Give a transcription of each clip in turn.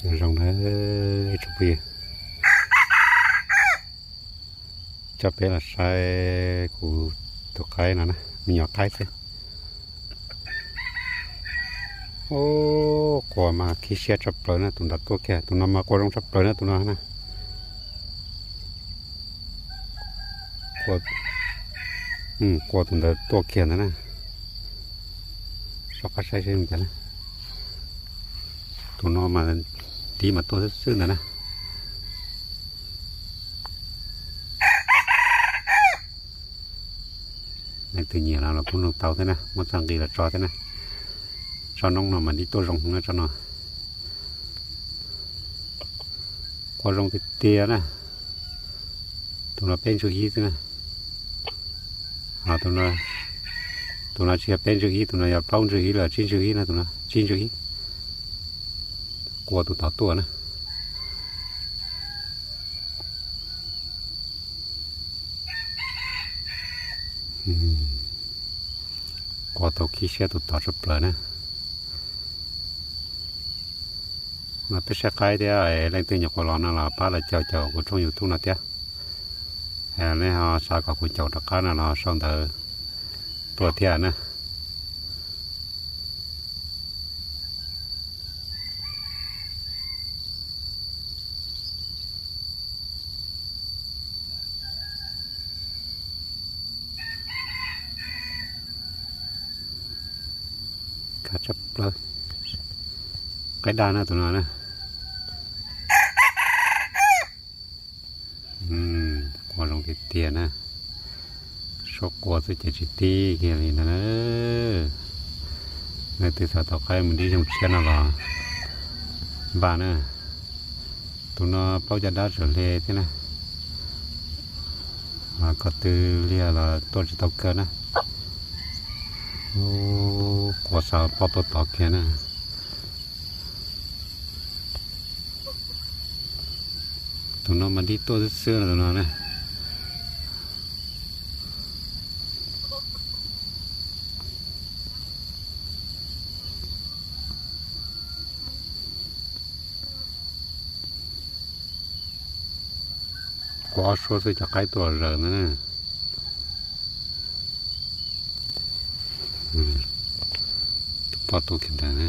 Nyob zoo na ib tsoom phooj ywg, coj peb los saib kuv tus qaib no na, me nyuam qaib xwb. Ub, qua mas khib siab tshaj plaws na, tus ntawd tuaj kiag, tus no mas qua zoo tshaj plaws na, tus no na. Qua tus ntawd tuaj kiag ntawd na. Soj qab saib seb cas na. Tus no mas tib mas tuaj xwb xwb ntawd na. Leej twg nyiam los los kuj nug tau thiab na, muab txoj nqi los tso thiab na. Tsob noob no mas tib tuaj zoo na, tsob no qua zoo tiag tiag na. Tus no peb ntsws ib xwb na. Tus no tsis yog peb ntsws ib, tus no yog plaub ntsws ib los tsib ntsws ib na, tus no tsib ntsws ib. Qua tus tod tuaj na. Qua tau khib siab tus tod tshaj plaws na. Mas peb saib qaib thiab, leej twg nyuam qhuav los no los pab los caum caum kuv tshooj YouTube no thiab. Nej ho xav kom kuv caum rov qab no los sau ntawv tuaj thiab na. Khab tshaj plaws. Qaib daj na tus no na. Qua zoo tiag tiag na. Suab qua xwb ces tsis tib kiag li ntag na. Leej twg xav tau qaib mus dib zoo tshiab no los npaj na. Tus no plaub caj dab tseem hle thiab na. Mas ko tw liag los tuaj tsis tau kawg na. Qua xa poj tuaj tod kiag na. Tus no mas dib tuaj xwb xwb no, tus no na. Qua ob suab xwb cov qaib tuaj los zaws ntag na. Tus poj tuaj kiag ntawd na.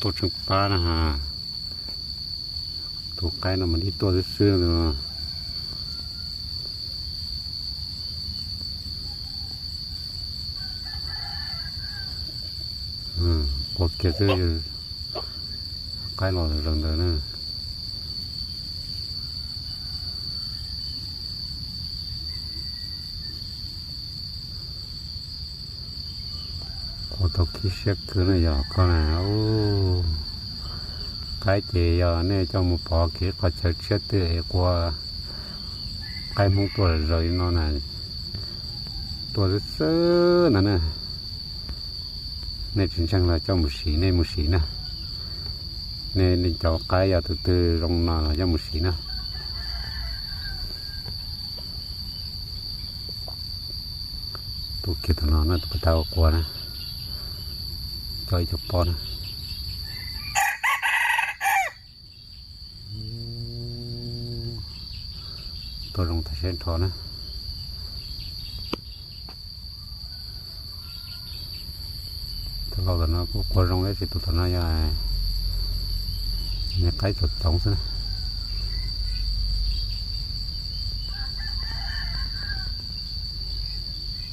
Tuaj tsheej pab na ha. Tus qaib no mas dib tuaj xwb xwb no. Qua kiag xwb, qaib los zaws ntawd na. Qua tau khib siab kawg na yog koj na. Qaib ces yog nej coj mus pov kev qhov chaw tshiab twg es qua qaib Hmoob tuaj zaws li no na, tuaj xwb xwb ntag na. Nej tsis ntseeg los coj mus siv, nej mus siv na. Nej cov qaib yog tus twg zoo no los coj mus siv na. Tus kiag tus no na, tus puag ta ua qua na, coj ib co pob na. Tuaj zoo tas siab nrho na. Tus laus tom no kuj qua zoo tab sis tus tom no yog niag qaib txoom txoov xwb na.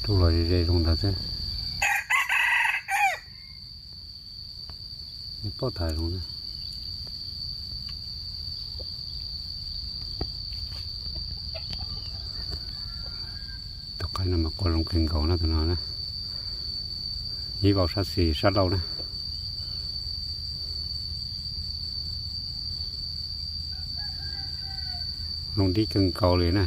Rub los ze ze zoo ntawd xwb. Nws poj tas zoo na. Tus qaib no mas qua zoo kawg nkaus na tus no na. Ib vau sab xis sab laug na. Zoo dib kawg nkaus li na.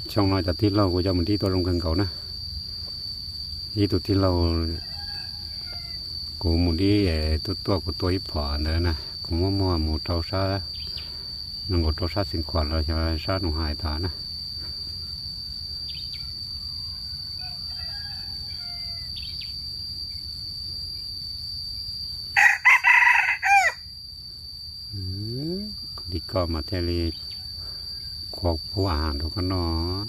Xyoo no cov tij laug kuv coj mus dib tuaj zoo kawg nkaus na. Ib tug tij laug kuv mus dib tuaj tuaj kuv tua ib phom ntawd na, kuv muab muag mus rau sab, nkaus rau sab Xeev Khuam los xyov sab Noo Hais tod na. Li koj mas thiaj li qhuav pub a has rau koj noj.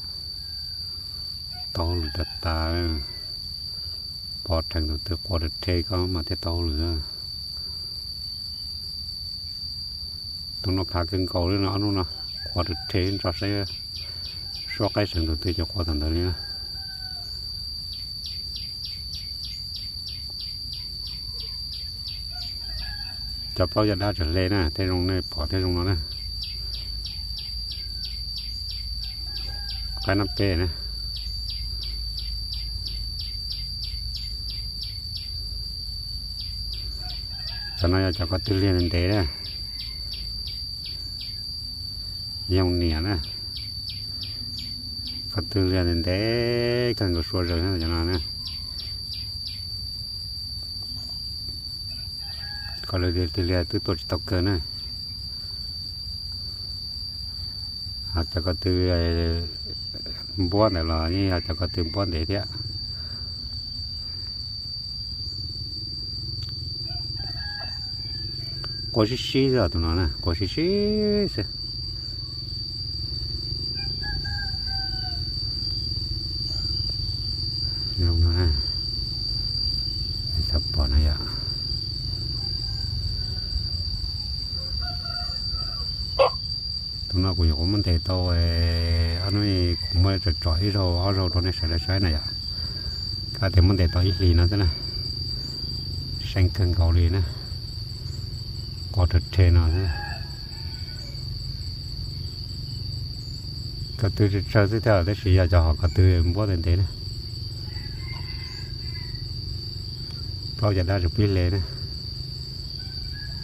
Tau hauj lwm tas tas, pom dheev tus twg qhuav rhe rhe koj mas thiaj tau hauj lwm. Tus no phav kawg nkaus li no, ob hnub no qhuav rhe rhe, nrog saib suab qaib seev tus twg cov qhuav thaum ntawd li na. Cov plaub caj dab tseem hle na, tej zoo nej pom tej zoo no na. Qaib nab peb na. Cov no yog cov ko tw liag ntev na, yoog niam na. Ko tw liag ntev kawg nkaus sua zaws na cov no na. Ko tw liag twb tua tsis tau kawg na. Ho cov ko tw npuab ntawd los yeej yog cov ko tw npuab ntev thiab. Qua sib sib xwb os, tus no na qua sib sib xwb. Txhob pom no yom. Tus no kuv nyuam qhuav muab ntes tau ob hnub, kuv muab tsom tsom ib zaug ob zaug rau nej sawv daws saib na yom. Kab tias muab ntes tau ib hlis no xwb na, seeb kawg nkaus li na, qua rhe rhe no xwb. Ko tw tsawg tsawg xwb thiab tab sis yog cov hom ko tw npuab ntev ntev na. Plaub caj dab tseem pib hle na.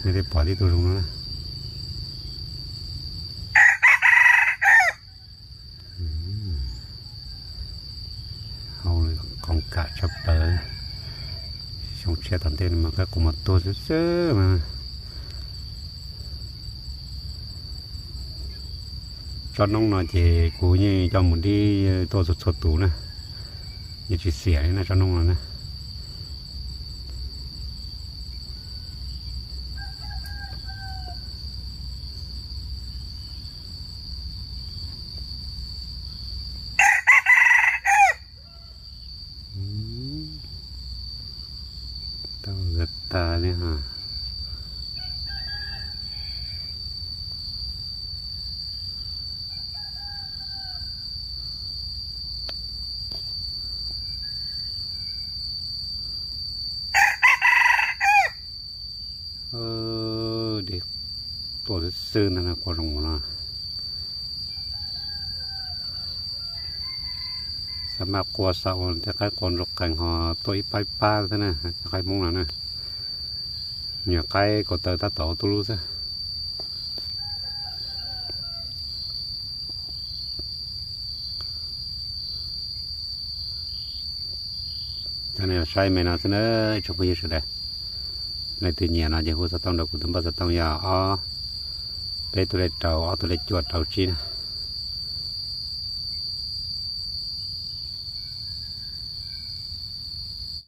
Nej twb pom tib tug zoo no na. Hauj lwm qoov kam tshaj plaws. Xyoo tshiab tom ntej no mas qaib qus mas tuag xwb xwb mas. Tsob noob no ces kuv yeej coj mus dib tuaj txhua txhua tus na, yeej tsis xiam li na tsob noob no na. Tau ntawd tas li os. Dib tuaj xwb xwb ntag, qua zoo no. Xav mas qua xav ua tej qaib qua nrau qees ho tuaj ib pab ib pab xwb na, cov qaib Hmoob no na. Nyuam qaib kaus taw tab tom ua tuj lub xwb. Cov nej saib me no xwb na, ib tsoom phooj ywg sawv daws. Leej twg nyiam no ces hu xov tooj rau kuv tus npawb xov tooj yog ob peb tus lej rau ob tus lej cuaj rau tsib na.